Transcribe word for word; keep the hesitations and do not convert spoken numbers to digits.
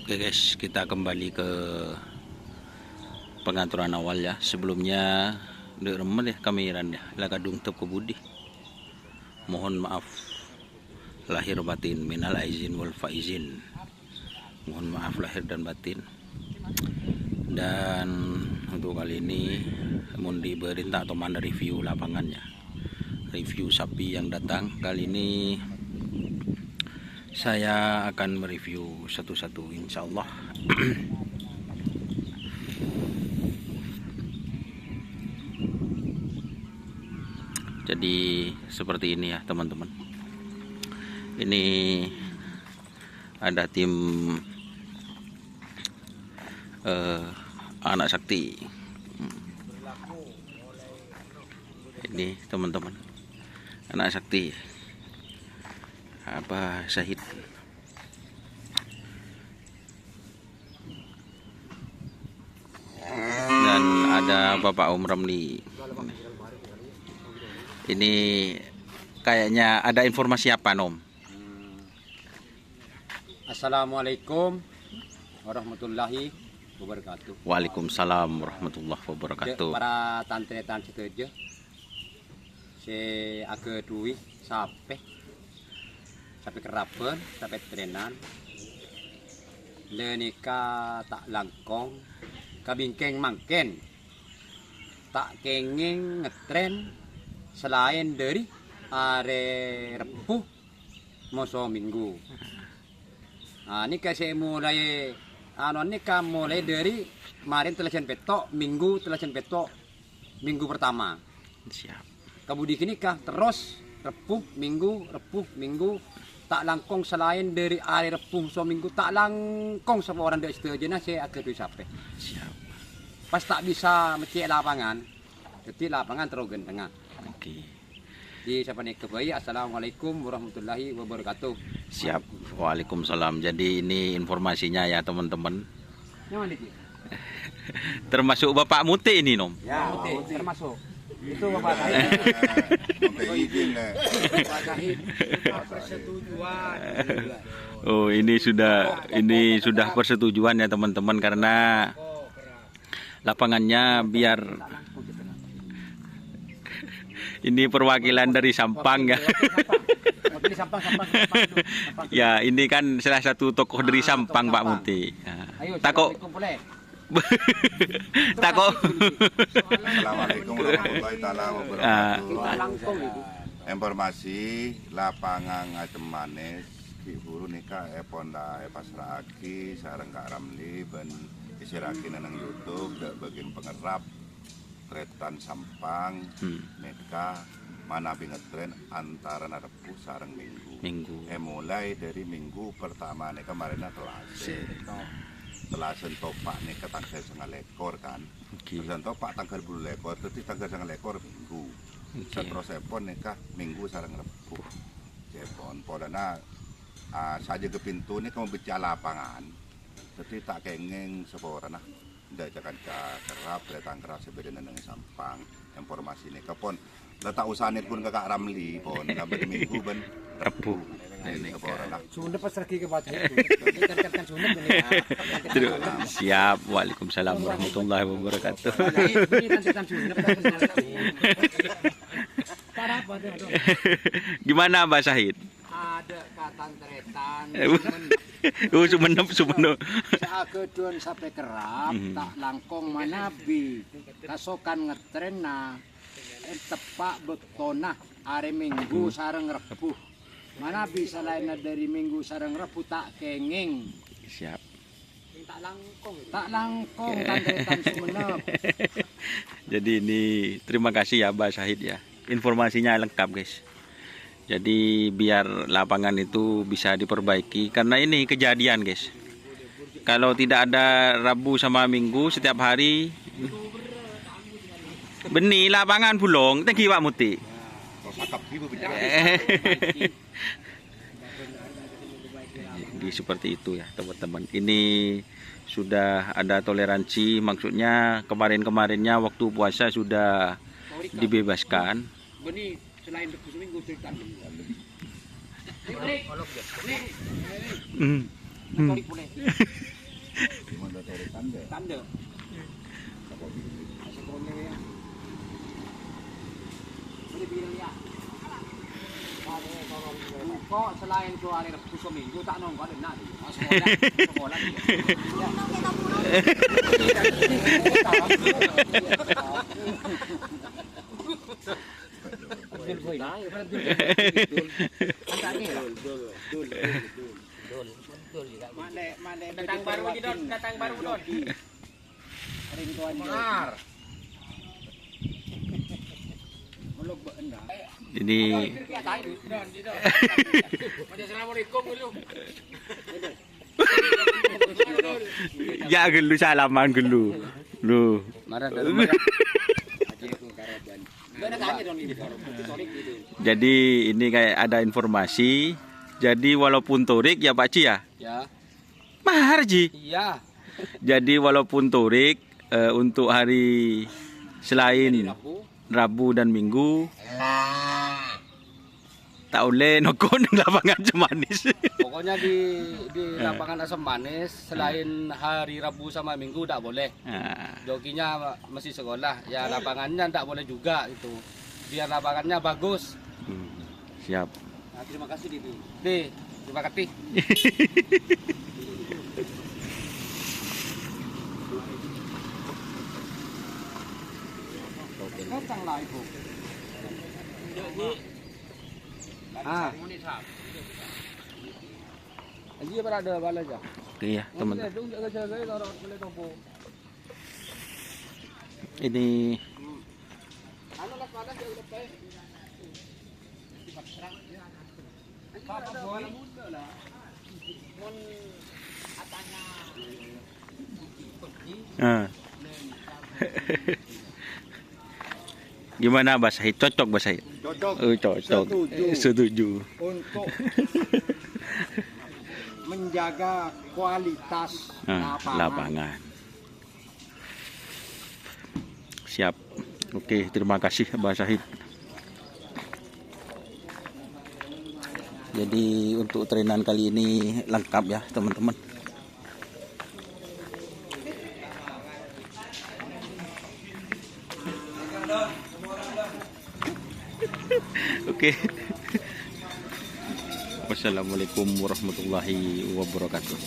Oke guys, kita kembali ke pengaturan awal ya. Sebelumnya, dek remen ya kameran ya, la kadung tep ke budi. Mohon maaf lahir batin, minal aizin wal faizin. Mohon maaf lahir dan batin. Dan untuk kali ini, mun diberi tak toman review lapangannya, review sapi yang datang. Kali ini saya akan mereview satu-satu, insya Allah. Jadi seperti ini ya teman-teman. Ini ada tim eh, anak sakti. Ini teman-teman, anak sakti Abah Syahid. Dan ada Bapak Om Ramli. Ini kayaknya ada informasi apa, Nom? Assalamualaikum warahmatullahi wabarakatuh. Waalaikumsalam warahmatullahi wabarakatuh. Para tan-tarètan sadhâjâ sè aghâdhuwi sapè, sapè kerrabhân, sapè trenan, lè nèka ta' langkong kabingkèng mangkèn, ta' kèngèng ngetren salaèn dhâri arè Rebbhu moso Minggu. Ah, nèka sè molaè, anu, nèka molaè dhâri marèn tellasan pètto', Minggu tellasan pètto', Minggu pertama. Siap. Kabudi ghânèka terros Rebbhu, Minggu, Rebbhu, Minggu, ta' langkong salaèn dhâri arè Rebbhu moso Minggu, ta' langkong saporana dâ' sadhâjâna sè aghâdhuwi sapè. Siap. Pas ta' bisa mèccè' lapangan, dhâddhi lapangan terro ghânthengnga. Oke. Di sapanèka bhâi, assalamualaikum warahmatullahi wabarakatuh. Siap. Waalaikumsalam. Jadi ini informasinya ya teman-teman. Nyaman iki? Termasuk Bapak Muti ini, Nom. Ya, Muti termasuk. Itu Bapak Sahid. Minta izin, Lè. Bapak Sahid. Persetujuan. Oh, ini sudah ini sudah persetujuan ya teman-teman, karena lapangannya biar ini perwakilan dari Sampang ya. Wakil Sampang, Sampang, Sampang, Sampang. Ya, ini kan salah satu tokoh dari Sampang, Pak Muti. Ya. Ayo, Tako, assalamualaikum, Pule. tako. Assalamualaikum warahmatullahi taala Ah. wabarakatuh. Langkong itu. Informasi lapangan Ngacem Manis, Ki Buru nèka èpon la èpasra'aghi sareng Kak Ramli bân èsèrraghi neng YouTube dâ' bâgiyân pangerrap tarètan Sampang Hmm. nèka manabi ngetren antarana Rebbhu sareng Minggu. Minggu. Eh, mulai dari Minggu pertama nèka marèna Tellasan. Tellasan Topa' nèka tangghâl sangalèkor kan. Oke. Tellasan Topa' tangghâl bâllu lèkor, dhâddhi tangghâl sangalèkor Minggu. Oke. Saterrossèpon nèka Minggu sareng Rebbhu. Èpon polana ah, sajâgâ pintu nèka mabecca lapangan. Dhâddhi ta' kèngèng saporana. Dâ' ca-kanca kerrap, dâ' tang kerrap sè bâdâ neng Sampang. Informasi nèka pon. La ta' osa nèlpon ka Kak Ramli pon. Ka bâdâ Minggu bân Rebbhu. Ini saporana. Sunep pas lagi ke Pak Sahid. Kan, kan, kan sunep ini. Terus, siap. Waalaikumsalam warahmatullahi wabarakatuh. Ini kan setan sunep. Parah apa tuh? Gimana, Mbak Sahid? Ada katan-tarètan. Eh, oh, Sumenep, Sumenep. Saaghâdhuwân sapè kerrap, Mhm. ta' langkong manabi kasokan ngetrenna, eh, teppa' bâktona arè Minggu sareng Rebbhu. Manabi salaènna dhâri Minggu sareng Rebbhu ta' kèngèng. Siap. Ta' langkong, ta' langkong tan-tarètan Sumenep. Jadi ini terima kasih ya, Mbak Sahid ya. Informasinya lengkap, guys. Jadi biar lapangan itu bisa diperbaiki karena ini kejadian, guys. Kalau tidak ada Rabu sama Minggu setiap hari, bânnè lapangan bulong, tèngghi Pak Muti. Jadi seperti itu ya, teman-teman. Ini sudah ada toleransi, maksudnya kemarin-kemarinnya waktu puasa sudah dibebaskan. Bânnè salaèn Rebbhu Minggu cerita. Hmm. Hmm. Tandhâ. Tandhâ. Boleh pilih ya. Kok selain itu hari Rebbu seminggu tak nongkrong ada nak. Sekolah. Sekolah. Dul, boy. Dul, dul, dul, dul. Datang baru lagi, Don. Datang baru, Don. Ini Assalamualaikum dulu. Ya, ghâllu salaman ghâllu. Lu. Marah dari mana? Jadi ini kayak ada informasi. Jadi walaupun torik ya Pak Ji ya? Ya. Mahar Ji. Iya. Jadi walaupun torik, eh, untuk hari selain Rabu. Rabu dan Minggu, ta' ollè nongkrong neng lapangan Asem Manis. Pokoknya di, di lapangan Asem Manis, selain hari Rabu sama Minggu, ndak boleh. Ah. Jokinya mesti sekolah. Ya, lapangannya ndak boleh juga itu. Biar lapangannya bagus. Hmm, siap. Nah, terima kasih, Didi. Di, terima kasih. Kacang lah, Ibu. Ah. Iya, Pak, ada apa aja? Oke ya, teman. Ini Ah. Gimana, Bah Said? Cocok, Bah Said? Cocok. Oh, cocok. Setuju. Eh, setuju. Untuk menjaga kualitas Ah, lapangan. Lapangan. Siap. Oke, terima kasih, Bah Said. Jadi, untuk trainan kali ini lengkap ya, teman-teman. Oke. Wassalamualaikum warahmatullahi wabarakatuh.